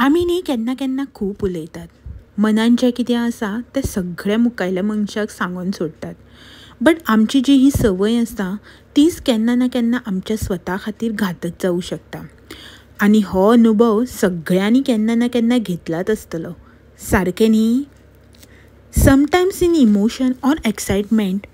आमी न्ही केन्ना केन्ना खूब उलयतात, मनान जें कितें आसा तें सगळें मुखायल्या मनशाक सांगून सोडटात. बट आमची जी ही संवय आसा तीच केन्ना ना केन्ना आमच्या स्वता खातीर घातक जावूं शकता. आनी हो अनुभव सगळ्यांनी केन्ना ना केन्ना घेतलाच आसतलो, सारकें न्ही? Sometimes in emotion or excitement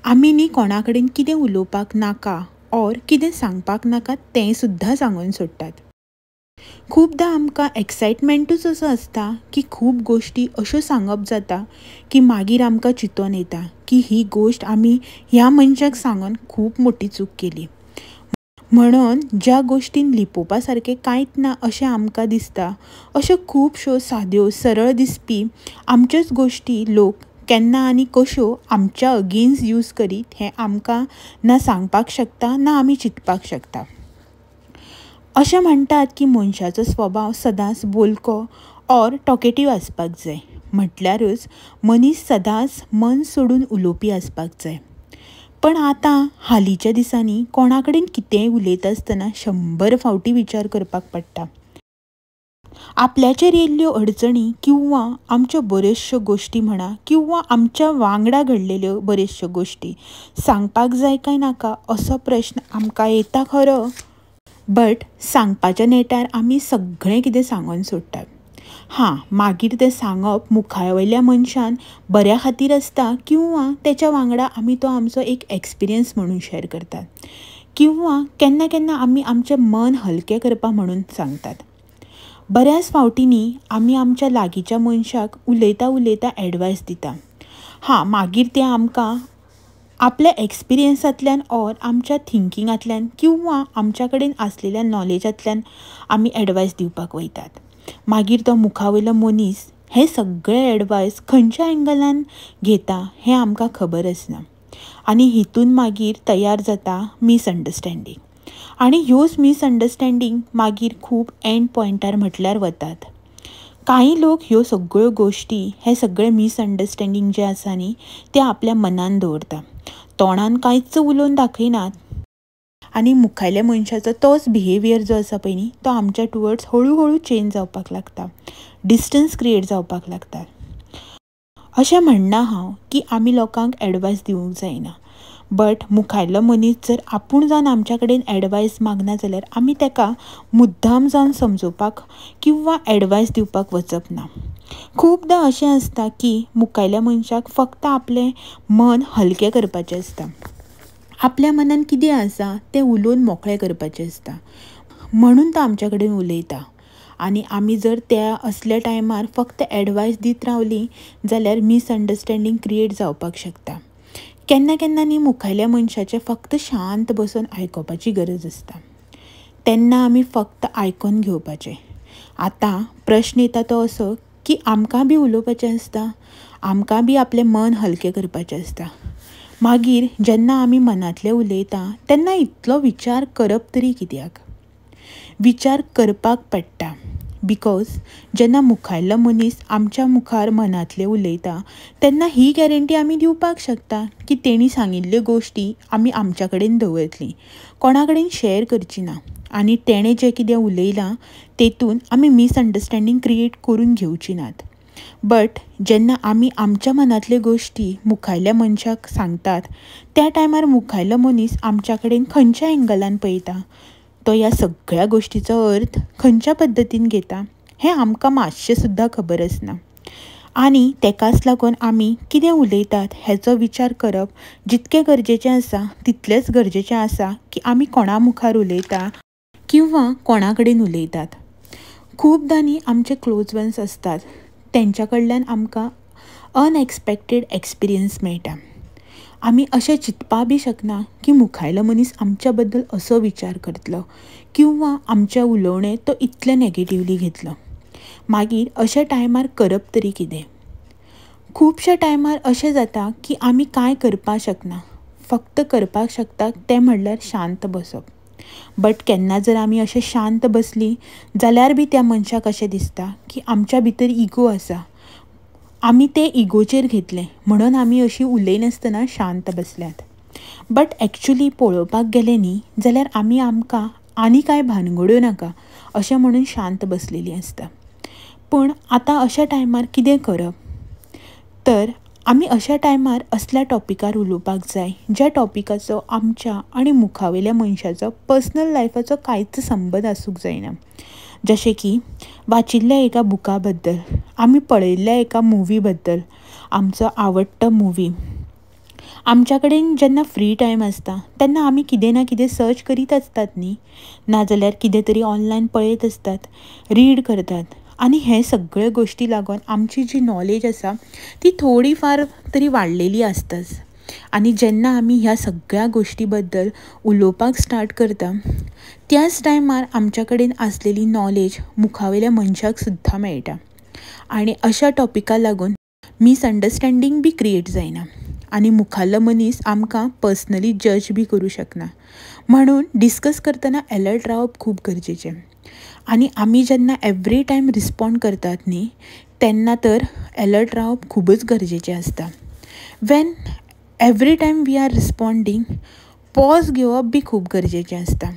आमी न्ही कोणा कडेन कितें उलोवपाक नाका ऑर कितें सांगपाक नाका तें सुद्दां सांगून सोडटात. खुबदां आमकां एक्सायटमेंटूच असो आसता की खूब गोश्टी अश्यो सांगप जाता की मागीर आमकां चिंतोन येता की ही गोश्ट आमी ह्या मनशाक सांगून खूब मोटी चूक केली. म्हणून ज्या गोश्टीन लिपोवपा सारकें कांयच ना अशें आमकां दिसता, अश्यो खुबश्यो साद्यो सरळ दिसपी आमच्योच गोश्टी लोक केन्ना आनी कश्यो आमच्या अगेन्स्ट यूज करीत हें आमकां ना सांगपाक शकता ना आमी चिंतपाक शकता. अशें म्हणटात की मनशाचो स्वभाव सदांच बोलको ऑर टॉकेटीव आसपाक जाय, म्हटल्यारूच मनीस सदांच मन सोडून उलोवपी आसपाक जाय. पण आतां हालींच्या दिसांनी कोणा कडेन कितेंय उलयता आसतना 100 फावटी विचार करपाक पडटा. आपल्याचेर येयल्ल्यो अडचणी किंवा आमच्यो बऱ्योचश्यो गोश्टी म्हणा किंवा आमच्या वांगडा घडलेल्यो बऱ्योचश्यो गोश्टी सांगपाक जाय काय नाका असो प्रश्न आमकां येता खरो, बट सांगपाच्या नेटार आमी सगळें कितें सांगून सोडटात. हां, मागीर तें सांगप मुखावयल्या मनशान बऱ्या खातीर आसता किंवा तेच्या वांगडा आमी तो आमचो एक एक्सपिरियन्स म्हणून शेअर करतात किंवा केन्ना केन्ना आमी आमचें मन हलकें करपा म्हणून सांगतात. बऱ्याच फावटींनी आमी आमच्या लागींच्या मनशाक उलयता उलयता एडवायस दिता. हां, मागीर तें आमकां आपल्या एक्सपिरियन्सांतल्यान ऑर आमच्या थिंकिंगांतल्यान किंवा आमच्या कडेन आसलेल्या नॉलेजांतल्यान आमी एडवायस दिवपाक वयतात. मागीर तो मुखावयलो मनीस हे सगळे एडवायस खंयच्या एंगलान घेता हें आमकां खबर आसना आनी हितून मागीर तयार जाता मिसअंडरस्टँडींग. आनी ह्योच मिसअंडरस्टँडींग मागीर खूब एंड पॉयंटार म्हटल्यार वतात. कांय लोक ह्यो सगळ्यो गोश्टी, हे सगळे मिसअंडरस्टँडींग जें आसा न्ही तें आपल्या मनान दवरता, तोंडान कांयच उलोवन दाखयनात आनी मुखायल्या मनशाचो तोच बिहेवियर जो आसा पळय न्ही तो आमच्या टुवर्ड्स हळू हळू चेंज जावपाक लागता, डिस्टन्स क्रिएट जावपाक लागता. अशें म्हणना हांव की आमी लोकांक एडवायस दिवंक जायना, बट मुखायलो मनीस जर आपूण जावन आमच्या कडेन एडवायस मागना जाल्यार आमी ताका मुद्दाम जावन समजोवपाक किंवा एडवायस दिवपाक वचप ना. खुबदां अशें आसता की मुखायल्या मनशाक फक्त आपलें मन हलकें करपाचें आसता, आपल्या मनान कितें आसा तें उलोवन मोकळें करपाचें आसता, म्हणून तो आमच्या कडेन उलयता. आनी आमी जर त्या असल्या टायमार फक्त एडवायस दीत रावलीं जाल्यार मिसअंडरस्टँडींग क्रिएट जावपाक शकता. केन्ना केन्ना न्ही मुखायल्या मनशाचें फक्त शांत बसून आयकुपाची गरज आसता, तेन्ना आमी फक्त आयकून घेवपाचें. आतां प्रश्न येता तो असो की आमकां बी उलोवपाचें आसता, आमकां बी आपलें मन हलकें करपाचें आसता. मागीर जेन्ना आमी मनांतलें उलयता तेन्ना इतलो विचार करप तरी कित्याक? विचार करपाक पडटा, because जेन्ना मुखायलो मनीस आमच्या मुखार मनांतलें उलयता तेन्ना ही गॅरंटी आमी दिवपाक शकता की तेणी सांगिल्ल्यो गोश्टी आमी आमच्या कडेन दवरतलीं, कोणा कडेन शेअर करची ना आनी तेणें जें कितें उलयलां तेतून आमी मिसअंडरस्टँडींग क्रिएट करून घेवची नात. बट जेन्ना आमी आमच्या मनांतल्यो गोश्टी मुखायल्या मनशाक सांगतात त्या टायमार मुखायलो मनीस आमच्या कडेन खंयच्या एंगलान पळयता, तो ह्या सगळ्या गोश्टीचो अर्थ खंयच्या पद्दतीन घेता हें आमकां मातशें सुद्दां खबर आसना. आनी तेकाच लागून आमी कितें उलयतात हेचो विचार करप जितकें गरजेचें आसा तितलेंच गरजेचें आसा की आमी कोणा मुखार उलयता किंवा कोणा कडेन उलयतात. खुबदां न्ही आमचे क्लोज वन्स आसतात तेंच्या कडल्यान आमकां अनएक्सपेक्टेड एक्सपिरियन्स मेळटा. आमी अशें चिंतपा बी शकना की मुखायलो मनीस आमच्या बद्दल असो विचार करतलो किंवा आमचें उलोवणें तो इतलें नॅगेटिवली घेतलो. मागीर अशा टायमार करप तरी कितें? खुबश्या टायमार अशें जाता की आमी कांय करपाक शकना, फक्त करपाक शकता तें म्हणल्यार शांत बसप. बट केन्ना जर आमी अशें शांत बसलीं जाल्यार बी त्या मनशाक अशें दिसता की आमच्या भितर इगो आसा, आमी तें इगोचेर घेतलें म्हणून आमी अशी उलयनासतना शांत बसल्यात. बट एक्चुली पळोवपाक गेलें न्ही जाल्यार आमी आमकां आनी कांय भानगड्यो नाका अशें म्हणून शांत बसलेलीं आसता. पूण आतां अशा टायमार कितें करप? तर आमी अशा टायमार असल्या टॉपिकार उलोवपाक जाय ज्या टॉपिकाचो आमच्या आनी मुखावयल्या मनशाचो पर्सनल लायफाचो कांयच संबंद आसूंक जायना. जशें की वाचिल्ल्या एका बुका बद्दल, आमी पळयल्ल्या एका मुवी बद्दल, आमचो आवडटो मुवी. आमच्या कडेन जेन्ना फ्री टायम आसता तेन्ना आमी कितें ना कितें सर्च करीत आसतात न्ही, नाजाल्यार कितें तरी ऑनलायन पळयत आसतात, रीड करतात आनी हे सगळे गोश्टी लागून आमची जी नॉलेज आसा ती थोडी फार तरी वाडलेली आसताच. आनी जेन्ना आमी ह्या सगळ्या गोश्टी बद्दल उलोवपाक स्टार्ट करता त्याच टायमार आमच्या कडेन आसलेली नॉलेज मुखावयल्या मनशाक सुद्दां मेळटा आनी अशा टॉपिका लागून मिसअंडरस्टँडींग बी क्रिएट जायना आनी मुखाल्लो मनीस आमकां पर्सनली जज बी करूं शकना. म्हणून डिस्कस करतना एलर्ट रावप खूब गरजेचें. आनी आमी जेन्ना एवरी टायम रिस्पोंड करतात न्ही तेन्ना तर एलर्ट रावप खुबूच गरजेचें आसता. When every time we are responding pause घेवप बी खूब गरजेचें आसता.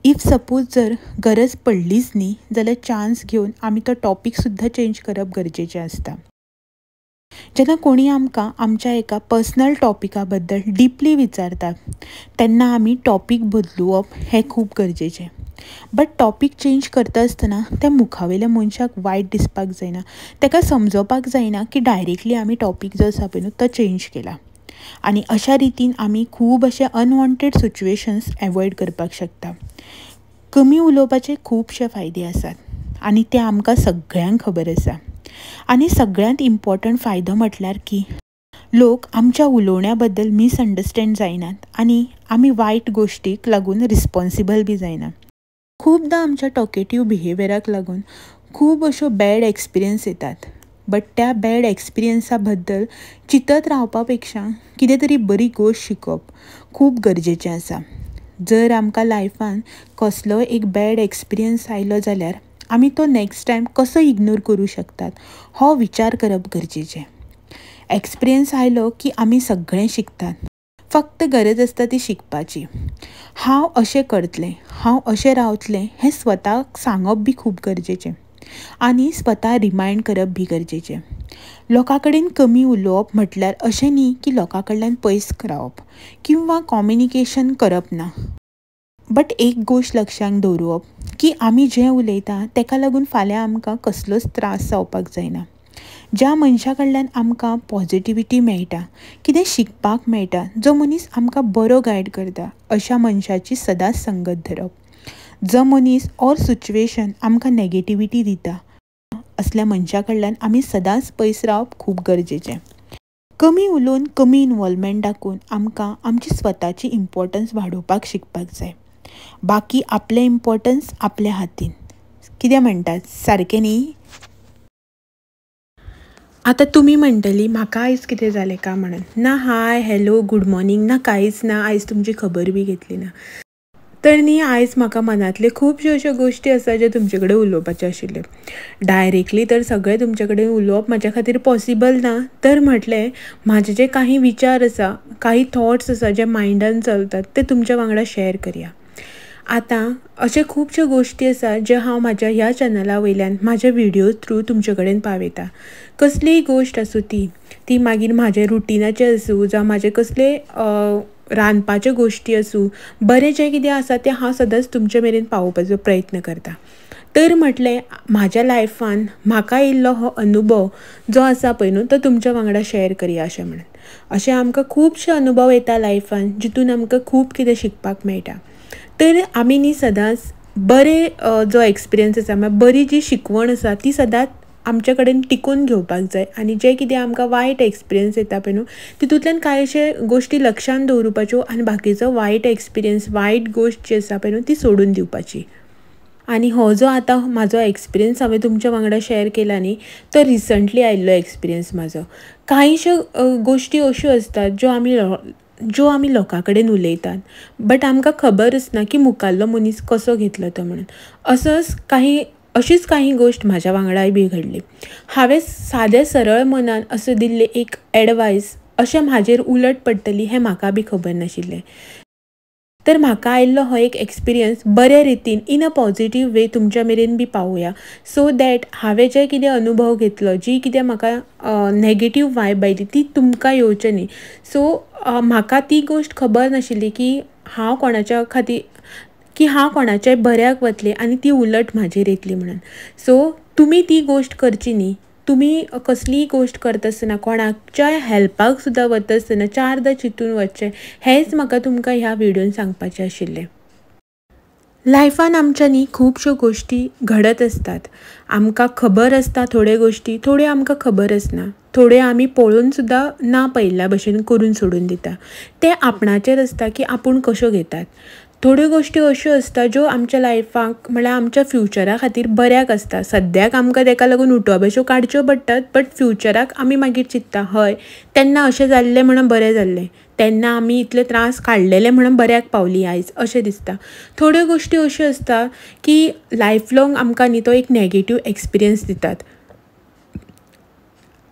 If suppose जर गरज पडलीच न्ही जाल्यार चान्स घेवन आमी तो टॉपीक सुद्दां चेंज करप गरजेचें आसता. जेन्ना कोणी आमकां आमच्या एका पर्सनल टॉपिका बद्दल डिपली विचारता तेन्ना आमी टॉपीक बदलुवप हें खूब गरजेचें. बट टॉपीक चेंज करता आसतना त्या मुखावयल्या मनशाक वायट दिसपाक जायना, ताका समजोवपाक जायना की डायरेक्टली आमी टॉपीक जो आसा पळय न्हू तो चेंज केला. आनी अशा रितीन आमी खूब अशे अनवॉन्टेड सिच्युएशन्स एवॉयड करपाक शकता. कमी उलोवपाचे खुबशे फायदे आसात आनी ते आमकां सगळ्यांक खबर आसा. आनी सगळ्यांत इम्पॉर्टंट फायदो म्हटल्यार की लोक आमच्या उलोवण्या बद्दल मिसअंडरस्टँड जायनात आनी आमी वायट गोश्टीक लागून रिस्पोन्सिबल बी जायना. खुबदां आमच्या टॉकेटीव बिहेवियराक लागून खूब अश्यो बॅड एक्सपिरियन्स येतात. बट त्या बॅड एक्सपिरियन्सा बद्दल चिंतत रावपा पेक्षा कितें तरी बरी गोश्ट शिकप खूब गरजेचें आसा. जर आमकां लायफान कसलोय एक बॅड एक्सपिरियन्स आयलो जाल्यार आमी तो नॅक्स्ट टायम कसो इग्नोर करूं शकतात हो विचार करप गरजेचें. एक्सपिरियन्स आयलो की आमी सगळें शिकतात, फक्त गरज आसता ती शिकपाची. हांव अशें करतलें, हांव अशें रावतलें हें स्वताक सांगप बी खूब गरजेचें आनी स्वता रिमायंड करप बी गरजेचें. लोकां कडेन कमी उलोवप म्हटल्यार अशें न्ही की लोकां कडल्यान पयस रावप किंवां कॉम्युनिकेशन करप ना. बट एक गोश्ट लक्षांत दवरुवप की आमी जें उलयता तेका लागून फाल्यां आमकां कसलोच त्रास जावपाक जायना. ज्या मनशा कडल्यान आमकां पॉजिटिविटी मेळटा, कितें शिकपाक मेळटा, जो मनीस आमकां बरो गायड करता अशा मनशाची सदांच संगत धरप. जो मनीस ऑर सिच्युएशन आमकां नॅगेटिविटी दिता असल्या मनशा कडल्यान आमी सदांच पयस रावप खूब गरजेचें. कमी उलोवन कमी इनवॉल्वमेंट दाखोवन आमकां आमची स्वताची इम्पॉर्टन्स वाडोवपाक शिकपाक जाय. बाकी आपलें इम्पॉर्टन्स आपल्या हातीन. कितें म्हणटात, सारकें न्ही? आतां तुमी म्हणटली म्हाका आयज कितें जालें काय म्हणून. ना हाय हॅलो गूड मॉर्निंग ना कांयच ना, आयज तुमची खबर बी घेतली ना. तर न्ही आयज म्हाका मनांतल्यो खुबश्यो अश्यो गोश्टी आसा ज्यो तुमचे कडेन उलोवपाच्यो आशिल्ल्यो. डायरेक्टली तर सगळें तुमचे कडेन उलोवप म्हाज्या खातीर पॉसिबल ना, तर म्हटलें म्हाजे जे काही विचार आसा, काही थॉट्स आसा जे मायंडान चलतात ते तुमच्या वांगडा शेअर करया. आतां अशे खुबश्यो गोश्टी आसा ज्यो हांव म्हाज्या ह्या चॅनला वयल्यान म्हाज्या विडियो थ्रू तुमचे कडेन पावयता. कसलीय गोश्ट आसूं ती मागीर म्हाजे रुटिनाचें आसूं जावं म्हाजे कसले रांदपाच्यो गोश्टी आसूं, बरें जें कितें आसा तें हांव सदांच तुमचे मेरेन पावोवपाचो प्रयत्न करता. तर म्हटलें म्हाज्या लायफान म्हाका येयल्लो हो अनुभव जो आसा पळय न्हू तो तुमच्या वांगडा शेअर करया अशें म्हणून. अशें आमकां खुबशे अनुभव येता लायफान जितून आमकां खूब कितें शिकपाक मेळटा. तर आमी न्ही सदांच बरे जो एक्सपिरियन्स आसा म्हळ्यार बरी जी शिकवण आसा ती सदांच आमचे कडेन टिकून घेवपाक जाय आनी जें कितें आमकां वायट एक्सपिरियन्स येता पळय न्हू तितूंतल्यान कांय अशे गोश्टी लक्षांत दवरुपाच्यो आनी बाकीचो वायट एक्सपिरियन्स वायट गोश्ट जी आसा पळय न्हू ती सोडून दिवपाची. आनी हो जो आतां म्हाजो एक्सपिरियन्स हांवें तुमच्या वांगडा शेअर केला न्ही तो रिसंटली आयिल्लो एक्सपिरियन्स म्हाजो. कांयश्यो गोश्टी अश्यो आसतात ज्यो आमी लोकां कडेन उलयतात बट आमकां खबर आसना की मुखाल्लो मनीस कसो घेतलो तो म्हणून. असोच काही अशीच काही गोश्ट म्हाज्या वांगडाय बी घडली. हांवें सादें सरळ मनान असो दिल्ली एक एडवायस अशें म्हाजेर उलट पडटली हें म्हाका बी खबर नाशिल्लें. तर म्हाका आयिल्लो हो एक एक्सपिरियन्स बरे रितीन इन अ पॉजिटीव वे तुमच्या मेरेन बी पावोया, सो that हांवें जे कितें अनुभव घेतलो, जी कितें म्हाका नॅगेटीव वायब आयली ती तुमकां येवचें न्ही. सो म्हाका ती गोश्ट खबर नाशिल्ली की हांव कोणाच्या खातीर की हांव कोणाच्याय बऱ्याक वतलें आनी ती उलट म्हाजेर येतली म्हणून. सो तुमी ती गोश्ट करची न्ही. तुमी कसलीय गोश्ट करता आसतना, कोणाच्याय हेल्पाक सुद्दां वता आसतना चारदां चिंतून वचचें, हेंच म्हाका तुमकां ह्या व्हिडियोन सांगपाचें आशिल्लें. लायफान आमच्या न्ही खुबश्यो गोश्टी घडत आसतात. आमकां खबर आसता थोड्यो गोश्टी, थोड्यो आमकां खबर आसना, थोड्यो आमी पळोवन सुद्दां ना पळयल्ल्या भशेन करून सोडून दिता. तें आपणाचेर आसता की आपूण कश्यो घेतात. थोड्यो गोश्टी अश्यो आसता ज्यो आमच्या लायफाक म्हळ्यार आमच्या फ्युचरा खातीर बऱ्याक आसता. सद्याक आमकां तेका लागून उठो बश्यो काडच्यो पडटात, बट फ्युचराक आमी मागीर चिंत्ता हय तेन्ना अशें जाल्लें म्हणून बरें जाल्लें, तेन्ना आमी इतले त्रास काडलेले म्हणून बऱ्याक पावली आयज, अशें दिसता. थोड्यो गोश्टी अश्यो आसता की लायफ लॉंग आमकां न्ही तो एक नॅगेटीव एक्सपिरियन्स दितात.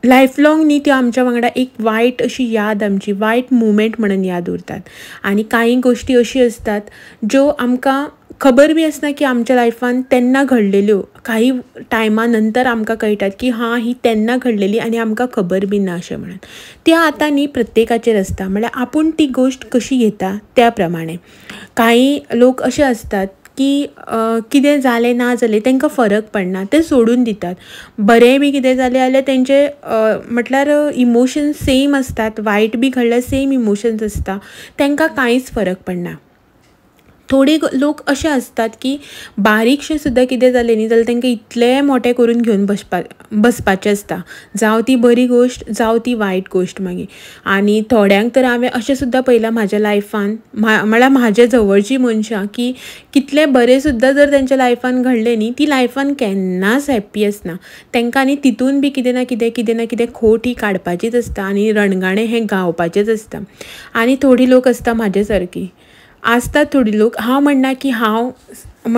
लायफ लॉंग न्ही त्यो आमच्या वांगडा एक वायट अशी याद, आमची वायट मुवमेंट म्हणून याद उरतात. आनी कांय गोश्टी अश्यो आसतात ज्यो आमकां खबर बी आसना की आमच्या लायफान तेन्ना घडलेल्यो, काही टायमा नंतर आमकां कळटात की हां ही तेन्ना घडलेली आनी आमकां खबर बी ना अशें म्हणून. तें आतां न्ही प्रत्येकाचेर आसता, म्हळ्यार आपूण ती गोश्ट कशी घेता त्या प्रमाणे. कांय लोक अशे आसतात की कितें जालें ना जालें तांकां फरक पडना, ते सोडून दितात. बरें बी कितें जालें जाल्यार तेंचे म्हटल्यार इमोशन्स सेम आसतात, वायट बी घडल्यार सेम इमोशन्स आसता, तांकां कांयच फरक पडना. थोडे लोक अशे आसतात की बारीकशें सुद्दां कितें जालें न्ही जाल्यार तांकां इतलें मोटें करून घेवन बसपाचें आसता, जावं ती बरी गोश्ट जावं ती वायट गोश्ट मागीर. आनी थोड्यांक तर हांवें अशें सुद्दां पळयलां म्हाज्या लायफान, म्हळ्यार म्हाज्या जवळचीं मनशां की कितलें बरें सुद्दां जर तेंच्या लायफान घडलें न्ही ती लायफान केन्नाच हॅप्पी आसना. तांकां आनी तितून बी कितें ना कितें कितें ना कितें खोट ही काडपाचीच आसता आनी रणगाणें हें गावपाचेंच आसता. आनी थोडी लोक आसता म्हाजे सारकी आसतात, थोडी लोक, हांव म्हणना की हांव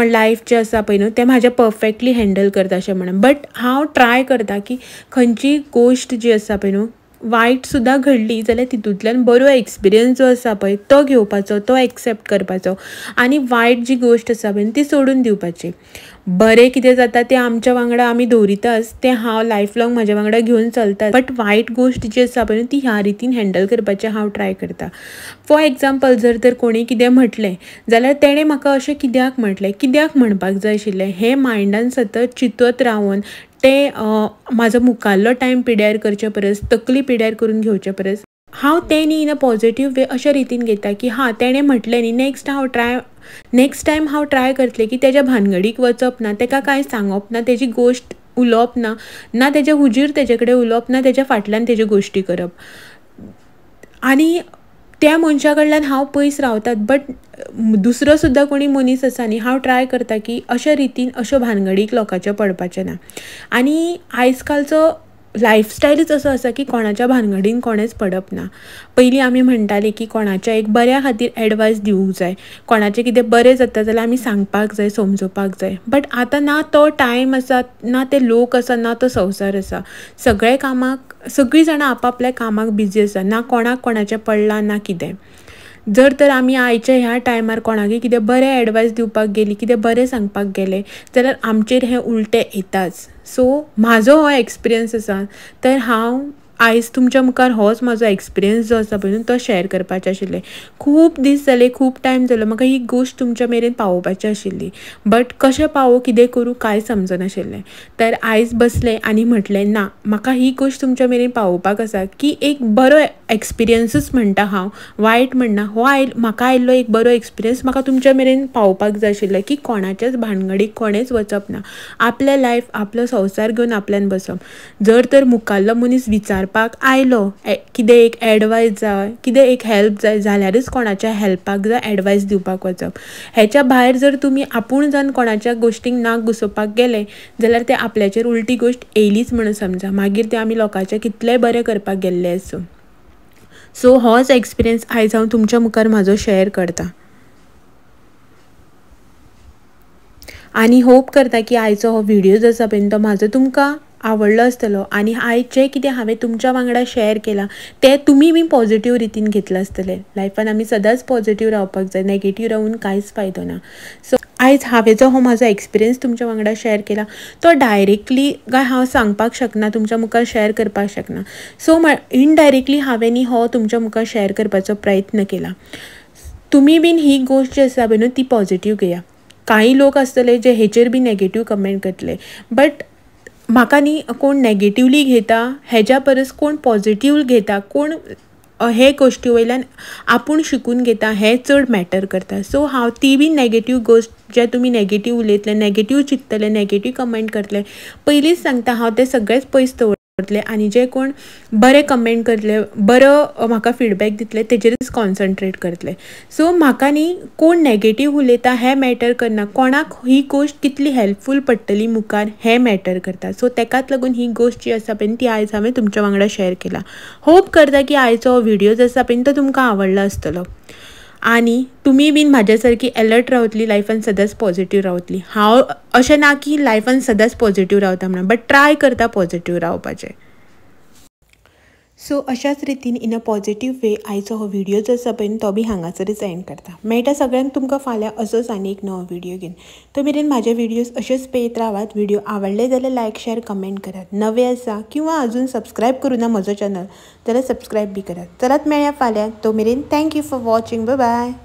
लायफ जें आसा पळय न्हू तें म्हाजें परफेक्टली हँडल करता अशें म्हणून, बट हांव ट्राय करता की खंयचीय गोश्ट जी आसा पळय न्हू वायट सुद्दां घडली जाल्यार तितूंतल्यान बरो एक्सपिरियन्स जो आसा पळय तो घेवपाचो, तो एक्सेप्ट करपाचो आनी वायट जी गोश्ट आसा पळय ती सोडून दिवपाची. बरें कितें जाता तें आमच्या वांगडा आमी दवरिताच, तें हांव लायफ लॉंग म्हाज्या वांगडा घेवन चलता, बट वायट गोश्ट जी आसा पळय ती ह्या रितीन हँडल करपाचें हांव ट्राय करता. फॉर एग्जाम्पल जर तर कोणी कितें म्हटलें जाल्यार तेणें म्हाका अशें कित्याक म्हटलें, कित्याक म्हणपाक जाय आशिल्लें हें मायंडान सतत चिंतत रावन तें म्हाजो मुखाल्लो टायम पिड्यार करचे परस, तकली पिड्यार करून घेवचे परस हांव तें न्ही इन अ पॉजिटीव वे अशे रितीन घेता की हां तेणें म्हटलें न्ही नेक्स्ट टायम हांव ट्राय करतलें की तेज्या भानगडीक वचप ना, तेका कांय सांगप ना, तेजी गोश्ट उलोवप ना, ना तेज्या हुजीर तेजे कडेन उलोवप ना, तेज्या फाटल्यान तेज्यो गोश्टी करप. आनी त्या मनशा कडल्यान हांव पयस रावतात, बट दुसरो सुद्दां कोणी मनीस आसा न्ही हांव ट्राय करता की अशे रितीन अश्यो भानगडीक लोकांच्यो पडपाचें ना. आनी आयज कालचो लायफस्टायलूच असो आसा की कोणाच्या भानगडीन कोणेंच पडप ना. पयलीं आमी म्हणटालीं की कोणाच्या एक बऱ्या खातीर एडवायस दिवंक जाय, कोणाचें कितें बरें जाता जाल्यार आमी सांगपाक जाय, समजोवपाक जाय, बट आतां ना तो टायम आसा, ना ते लोक आसा, ना तो संवसार आसा. सगळे कामाक सगळीं जाणां आपापल्या कामाक बिजी आसा, ना कोणाक कोणाचें पडलां ना कितें. जर तर आमी आयच्या ह्या टायमार कोणाकय कितें बरें एडवायस दिवपाक गेली, कितें बरें सांगपाक गेले जाल्यार आमचेर हें उलटें येताच. सो म्हाजो हो एक्सपिरियन्स आसा, तर हांव आयज तुमच्या मुखार होच म्हाजो एक्सपिरियन्स जो आसा पळय तो शेअर करपाचें आशिल्लें. खूब दीस जाले, खूब टायम जालो म्हाका ही गोश्ट तुमच्या मेरेन पावोवपाची आशिल्ली, बट कशें पावोवं कितें करूं कांय समजनाशिल्लें. तर आयज बसलें आनी म्हटलें ना म्हाका ही गोश्ट तुमच्या मेरेन पावोवपाक आसा की एक बरो एक्सपिरियन्सूच म्हणटा हांव, वायट म्हणना, हो म्हाका आयिल्लो एक बरो एक्सपिरियन्स म्हाका तुमच्या मेरेन पावोवपाक जाय आशिल्लो की कोणाच्याच भानगडीक कोणेंच वचप ना, आपलें लायफ आपलो संवसार घेवन आपल्यान बसप. जर तर मुखाल्लो मनीस विचारपाक आयलो कितें एक एडवायस जाय, कितें एक हेल्प जाय जाल्यारच कोणाच्या हेल्पाक जाय एडवायस दिवपाक वचप. हेच्या भायर जर तुमी आपूण जावन कोणाच्या गोश्टींक नाक घुसोवपाक गेले जाल्यार ते आपल्याचेर उलटी गोश्ट येयलीच म्हणून समजा, मागीर ते आमी लोकांचें कितलेंय बरें करपाक गेल्ले आसूं. सो होच एक्सपिरियन्स आयज हांव तुमच्या मुखार म्हाजो शेअर करता आनी होप करता की आयचो हो व्हिडियो जो आसा पळय तो म्हाजो तुमकां आवडलो आसतलो आनी आयज जें कितें हांवें तुमच्या वांगडा शेअर केलां तें तुमी बी पॉझिटिव्ह रितीन घेतलां आसतलें. लायफान आमी सदांच पॉझिटिव्ह रावपाक जाय, नॅगेटीव रावून कांयच फायदो ना. सो आयज हांवें जो हो म्हाजो एक्सपिरियन्स तुमच्या वांगडा शेअर केला तो डायरेक्टली काय हांव सांगपाक शकना, तुमच्या मुखार शेअर करपाक शकना. सो इनडायरेक्टली हांवें न्ही हो तुमच्या मुखार शेअर करपाचो प्रयत्न केला. तुमी बीन ही गोश्ट जी आसा पळय न्हू ती पॉझिटिव्ह घेया. कांय लोक आसतले जे हेचेर बी नॅगेटीव कमेंट करतले, बट म्हाका न्ही कोण नॅगेटिवली घेता हेज्या परस कोण पॉझिटिव्ह घेता, कोण हे गोश्टी वयल्यान आपूण शिकून घेता हें चड मॅटर करता. सो हांव ती बी नॅगेटीव गोश्ट जे तुमी नॅगेटीव उलयतले, नॅगेटीव चिंततले, नॅगेटीव कमेंट करतले, पयलींच सांगता हांव ते सगळेच पयस दवरतले आनी जे कोण बरे कमेंट करतले, बरो म्हाका फिडबॅक दितले तेजेरच कॉन्सन्ट्रेट करतले. सो म्हाका न्ही कोण नॅगेटीव उलयता हें मॅटर करना, कोणाक ही गोश्ट कितली हेल्पफूल पडटली मुखार हें मॅटर करता. सो तेकाच लागून ही गोश्ट जी आसा पळय ती आयज हांवें तुमच्या वांगडा शेअर केला. होप करता की आयचो व्हिडियो जो आसा पळय तो तुमकां आवडलो आसतलो आनी तुमी बीन म्हाज्या सारकी एलर्ट रावतली, लायफान सदांच पॉझिटिव्ह रावतली. हांव अशें ना की लायफान सदांच पॉझिटिव्ह रावता म्हणून, बट ट्राय करता पॉझिटिव्ह रावपाचें. सो अशाच रितीन इन अ पॉझिटिव्ह वे आयचो हो व्हिडियो जो आसा पळय तो बी हांगासरच एंड करता. मेळटा सगळ्यांक तुमकां फाल्यां असोच आनी एक नवो व्हिडियो घेवन. तो मेरेन म्हाजे व्हिडियोज अशेच पळयत रावात. व्हिडियो आवडले जाल्यार लायक शेअर कमेंट करात. नवे आसा किंवा अजून सबस्क्रायब करूं ना म्हजो चॅनल जाल्यार सबस्क्रायब बी करात. चलात मेळया फाल्यां, तो मेरेन thank you for watching, bye bye.